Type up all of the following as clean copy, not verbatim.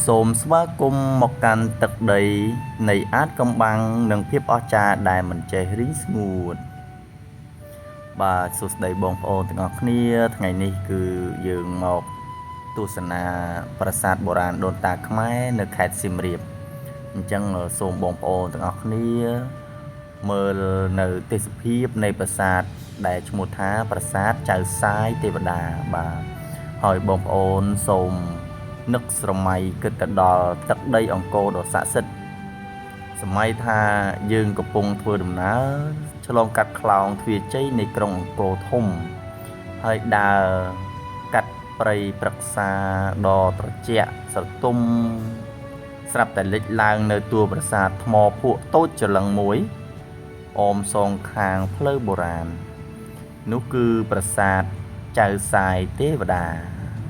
សូមស្វាគមន៍មកកាន់ទឹកដីនៃអាថ៌កំបាំងនិងភាពអស្ចារ្យដែលមិនចេះរីងស្ងួតបាទសួស្តីបងប្អូនទាំងអស់គ្នាថ្ងៃនេះគឺយើងមកទស្សនាប្រាសាទបុរាណដូនតាខ្មែរនៅខេត្តសៀមរាបអញ្ចឹងសូមបងប្អូនទាំងអស់គ្នាមើលនៅទេសភាពនៃប្រាសាទដែលឈ្មោះថាប្រាសាទចៅសាយទេវតាបាទហើយបងប្អូនសូមនឹកស្រមៃគិតទៅដល់ទឹកដីអង្គរដ៏ស័ក្តិសិទ្ធិសម័យថាយើងកំពុងធ្វើដំណើរឆ្លងកាត់ខ្លោងទ្វារជ័យនៃក្រុងអង្គរធំហើយដើរកាត់ព្រៃព្រឹក្សាដ៏ត្រជាក់ស្រទុំស្រាប់តែលេចឡើងនៅតួប្រាសាទថ្មភក់តូចច្រឡឹងមួយអមសងខាងផ្លូវបុរាណនោះគឺប្រាសាទចៅសាយទេវតា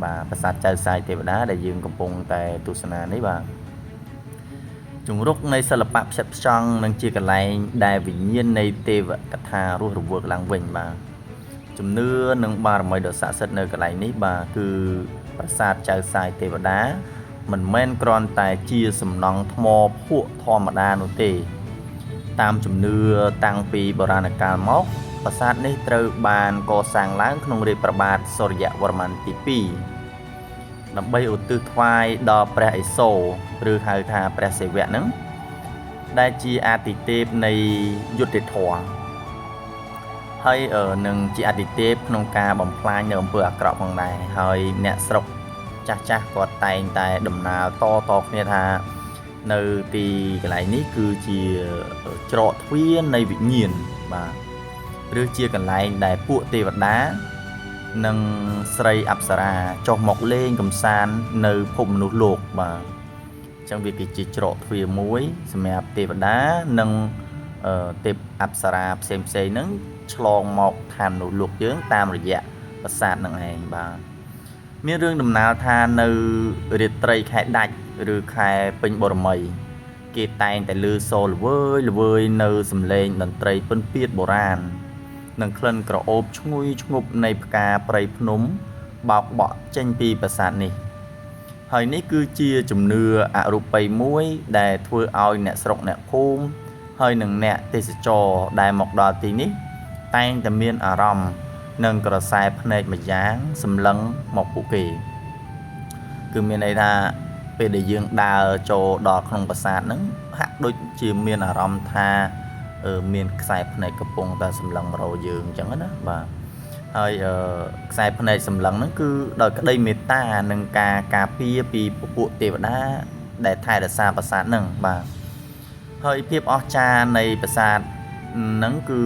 បាទប្រាសាទចៅសាយទេវតាដែលយើងកំពុងតែទស្សនានេះបាទជង្រុកនៃសិល្បៈផ្ចិតផ្ចង់និងជាកន្លែងដែលវិញ្ញាណនៃទេវកថារស់រវើកឡើងវិញបាទជំនឿនិងបារមីដ៏ស័ក្តិសិទ្ធិនៅកន្លែងនេះបាទគឺប្រាសាទចៅសាយទេវតាមិនមែនគ្រាន់តែជាសំណង់ថ្មភក់ធម្មតានោះទេតាមជំនឿតាំងពីបុរាណកាលមកប្រាសាទនេះត្រូវបានកសាងឡើងក្នុងរាជព្រះបាទសូរ្យវរ្ម័នទី2ដើម្បីឧទ្ទិសថ្វាយដល់ព្រះឥសូរឬហៅថាព្រះសិវៈហ្នឹងដែលជាអាទិទេពនៃយុត្តិធម៌ហើយនឹងជាអាទិទេពក្នុងការបំផ្លាញនៅអំពើអាក្រក់ផងដែរហើយអ្នកស្រុកចាស់ចាស់គាត់តែងតែដំណើរតតគ្នាថានៅទីកន្លែងនេះគឺជាច្រកទ្វារនៃវិញ្ញាណបាទឬជាកន្លែងដែលពួកទេវតានិងស្រីអប្សរាចុះមកលេងកម្សាន្តនៅភពមនុស្សលោកបាទអញ្ចឹងវាគឺជាច្រកទ្វារមួយសម្រាប់ទេវតានិងទេពអប្សរាផ្សេងផ្សេងហ្នឹងឆ្លងមកឋានមនុស្សលោកយើងតាមរយៈប្រាសាទហ្នឹងឯងបាទមានរឿងដំណាលថានៅរាត្រីខែដាច់ឬខែពេញបរមីគេតែងតែឮសូរល្វើយល្វើយនៅសំឡេងតន្ត្រីពិណពាទ្យបុរាណនិងក្លិនក្រអូបឈ្ងុយឈ្ងប់នៃផ្កាព្រៃភ្នំបោកបក់ចេញពីប្រាសាទនេះហើយនេះគឺជាជំនឿអរូបីមួយដែលធ្វើឲ្យអ្នកស្រុកអ្នកភូមិហើយនិងអ្នកទេសចរដែលមកដល់ទីនេះតែងតែមានអារម្មណ៍និងក្រសែភ្នែកម្យ៉ាងសម្លឹងមកពួកគេគឺមានន័យថាពេលដែលយើងដើរចូលដល់ក្នុងប្រាសាទហ្នឹងហាក់ដូចជាមានអារម្មណ៍ថាមានខ្សែភ្នែកកំពុងតែសម្លឹងមករកយើងអញ្ចឹងណាបាទហើយខ្សែភ្នែកសម្លឹងហ្នឹងគឺដោយក្តីមេត្តានិងការការពារពីពពួកទេវតាដែលថែរក្សាប្រាសាទហ្នឹងបាទហើយភាពអស្ចារ្យនៃប្រាសាទហ្នឹងគឺ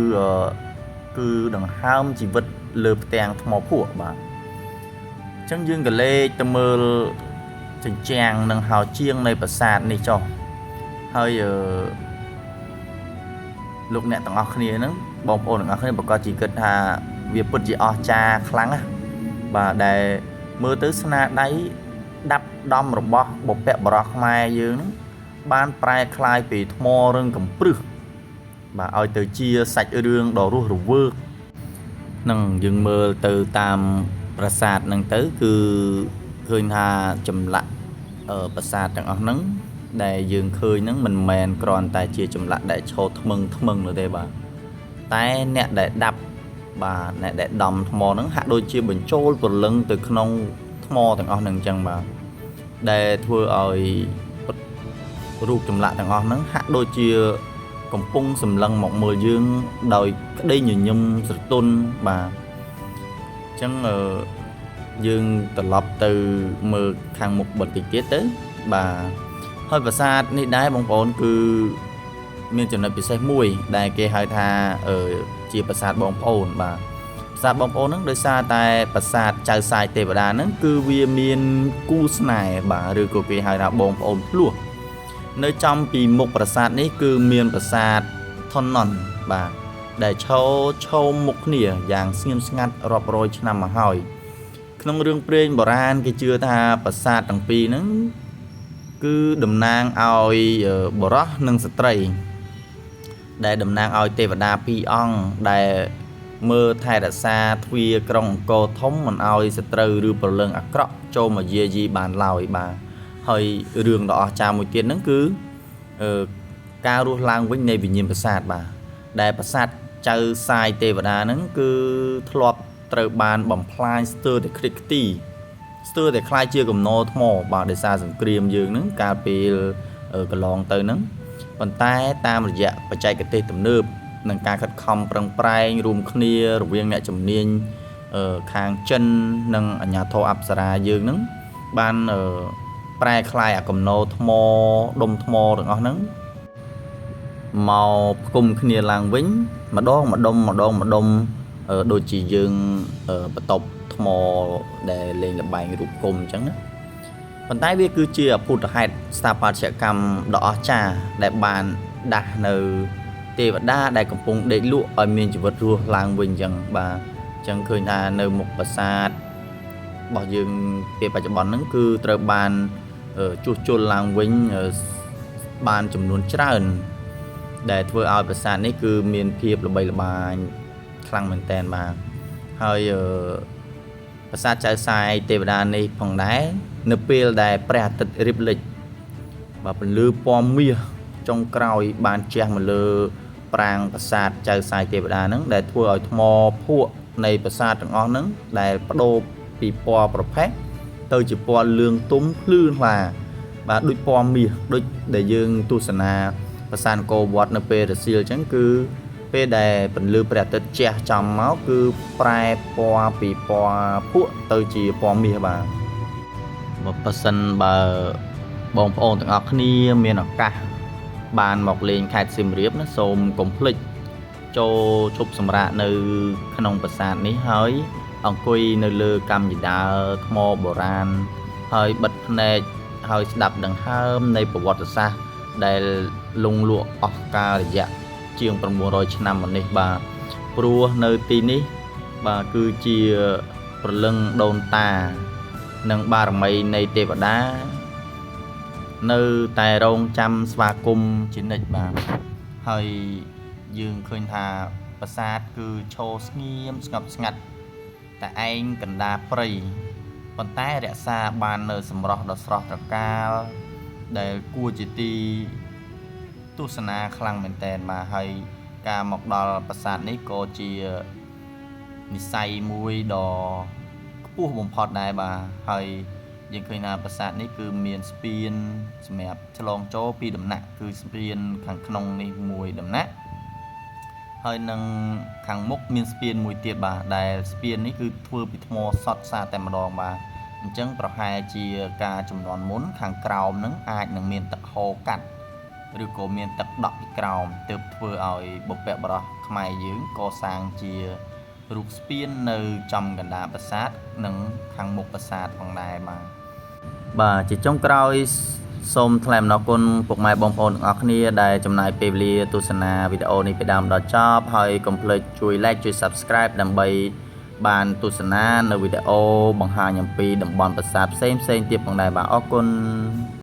គឺដង្ហើមជីវិតលើផ្ទាំងថ្មភក់បាទអញ្ចឹងយើងក៏លេចទៅមើលជញ្ជាំងនិងហោជាងនៃប្រាសាទនេះចុះហើយលោកអ្នកទាំងអស់គ្នាហ្នឹងបងប្អូនទាំងអស់គ្នាប្រកាសជាគិតថាវាពិតជាអស្ចារ្យខ្លាំងណាស់បាទដែលមើលទៅស្នាដៃដាប់ដំរបស់បុព្វបុរសខ្មែរយើងហ្នឹងបានប្រែក្លាយពីថ្មរឹងកំព្រឹសបាទឲ្យទៅជាសាច់រឿងដ៏រស់រវើកនឹងយើងមើលទៅតាមប្រាសាទហ្នឹងទៅគឺឃើញថាចម្លាក់ប្រាសាទទាំងអស់ហ្នឹងដែលយើងឃើញហ្នឹងមិនមែនគ្រាន់តែជាចម្លាក់ដែលឈរថ្មឹងថ្មឹងនោះទេបាទតែអ្នកដែលដាប់បាទអ្នកដែលដំថ្មហ្នឹងហាក់ដូចជាបញ្ចូលព្រលឹងទៅក្នុងថ្មទាំងអស់ហ្នឹងអញ្ចឹងបាទដែលធ្វើឲ្យរូបចម្លាក់ទាំងអស់ហ្នឹងហាក់ដូចជាកំពុងសម្លឹងមកមើលយើងដោយក្តីញញឹមស្រទន់បាទអញ្ចឹងយើងត្រឡប់ទៅមើលខាងមុខបន្តិចទៀតទៅបាទហើយប្រាសាទនេះដែរបងប្អូនគឺមានចំណុចពិសេសមួយដែលគេហៅថាជាប្រាសាទបងប្អូនបាទប្រាសាទបងប្អូនហ្នឹងដោយសារតែប្រាសាទចៅសាយទេវតាហ្នឹងគឺវាមានគូស្នេហ៍បាទឬក៏គេហៅថាបងប្អូនភ្លោះនៅចំពីមុខប្រាសាទនេះគឺមានប្រាសាទថនណនបាទដែលឈរឈោមមុខគ្នាយ៉ាងស្ងៀមស្ងាត់រាប់រយឆ្នាំមកហើយក្នុងរឿងព្រេងបុរាណគេជឿថាប្រាសាទទាំងពីរហ្នឹងគឺតំណាងឲ្យបុរសនិងស្ត្រីដែលតំណាងឲ្យទេវតាពីរអង្គដែលមើលថែរក្សាទ្វារក្រុងអង្គរធំមិនឲ្យសត្រូវឬព្រលឹងអាក្រក់ចូលមកយាយីបានឡើយបាទ ហើយរឿងដ៏អស្ចារ្យមួយទៀតហ្នឹងគឺអឺការរស់ឡើងវិញនៃវិញ្ញាណប្រាសាទបាទដែលប្រាសាទចៅសាយទេវតាហ្នឹងគឺធ្លាប់ត្រូវបានបំផ្លាញស្ទើរតែខ្ទេចខ្ទីស្ទើរតែក្លាយជាគំនរថ្មបាទដោយសារសង្គ្រាមយើងហ្នឹងកាលពេលកន្លងទៅហ្នឹងប៉ុន្តែតាមរយៈបច្ចេកទេសទំនើបនិងការខិតខំប្រឹងប្រែងរួមគ្នារវាងអ្នកជំនាញខាងចិននិងអាជ្ញាធរអប្សរាយើងហ្នឹងបានប្រែក្លាយអាគំនរថ្មដុំថ្មទាំងអស់ហ្នឹងមកផ្គុំគ្នាឡើងវិញម្ដងម្ដុំម្ដងម្ដុំដូចជាយើងបន្ទប់ថ្មដែលលេងល្បែងរូបគុំអញ្ចឹងណាប៉ុន្តែវាគឺជាអភូតហេតុស្ថាបត្យកម្មដ៏អស្ចារ្យដែលបានដាស់នៅទេវតាដែលកំពុងដេកលក់ឲ្យមានជីវិតរស់ឡើងវិញអញ្ចឹងបាទអញ្ចឹងឃើញថានៅមុខប្រាសាទរបស់យើងពេលបច្ចុប្បន្នហ្នឹងគឺត្រូវបានជួសជុលឡើងវិញបានចំនួនច្រើនដែលធ្វើឲ្យប្រាសាទនេះគឺមានភាពល្បីល្បាញខ្លាំងមែនទែនបាទហើយប្រាសាទចៅសាយទេវតានេះផងដែរនៅពេលដែលព្រះអាទិត្យរៀបលិចបាទពន្លឺពណ៌មាសចុងក្រោយបានជះមកលើប្រាង្គប្រាសាទចៅសាយទេវតាហ្នឹងដែលធ្វើឲ្យថ្មភក់នៃប្រាសាទទាំងអស់ហ្នឹងដែលបដូរពីពណ៌ប្រផេះទៅជាពណ៌លឿងទុំភ្លឺថ្លាបាទដូចពណ៌មាសដូចដែលយើងទស្សនាប្រាសាទអង្គរវត្តនៅពេលរសៀលអញ្ចឹងគឺពេលដែលពន្លឺព្រះអាទិត្យជះចំមកគឺប្រែពណ៌ពីពណ៌ភក់ទៅជាពណ៌មាសបាទបើសិនបើបងប្អូនទាំងអស់គ្នាមានឱកាសបានមកលេងខេត្តសៀមរាបណាសូមកុំភ្លេចចូលឈប់សម្រាកនៅក្នុងប្រាសាទនេះហើយអង្គុយនៅលើកម្មយដាថ្មបុរាណហើយបិទភ្នែកហើយស្ដាប់ដង្ហើមនៃប្រវត្តិសាស្ត្រដែលលងលក់អស់កាលរយៈជាង900ឆ្នាំមកនេះបាទព្រោះនៅទីនេះបាទគឺជាព្រលឹងដូនតានិងបារមីនៃទេវតានៅតែរងចាំស្វាគមន៍ជានិច្ចបាទហើយយើងឃើញថាប្រាសាទគឺឈរស្ងៀមស្ងប់ស្ងាត់តែឯងកណ្ដាលព្រៃប៉ុន្តែរក្សាបាននៅសម្រស់ដ៏ស្រស់ត្រកាលដែលគួរជាទីទស្សនាខ្លាំងមែនទែនបាទហើយការមកដល់ប្រាសាទនេះក៏ជានិស័យមួយដ៏ខ្ពស់បំផុតដែរបាទហើយយើងឃើញថាប្រាសាទនេះគឺមានស្ពានសម្រាប់ឆ្លងចូលពីដំណាក់គឺស្ពានខាងក្នុងនេះមួយដំណាក់ហើយនឹងខាងមុខមានស្ពានមួយទៀតបាទដែលស្ពាននេះគឺធ្វើពីថ្មសុទ្ធសាធតែម្ដងបាទអញ្ចឹងប្រហែលជាការចំនួនមុនខាងក្រោមនឹងអាចនឹងមានទឹកហូរកាត់ឬក៏មានទឹកដក់ពីក្រោមទើបធ្វើឲ្យបុព្វបុរសខ្មែរយើងកសាងជារូបស្ពាននៅចំកណ្ដាលប្រាសាទនិងខាងមុខប្រាសាទផងដែរបាទបាទជាចុងក្រោយសូមថ្លែងអំណរគុណពុកម៉ែបងប្អូនទាំងអស់គ្នាដែលចំណាយពេលវេលាទស្សនាវីដេអូនេះពីដើមដល់ចប់ហើយកុំភ្លេចជួយ Like ជួយ Subscribe ដើម្បីបានទស្សនានៅវីដេអូបង្ហាញអំពីតំបន់ប្រាសាទផ្សេងៗទៀតផងដែរបាទអរគុណ។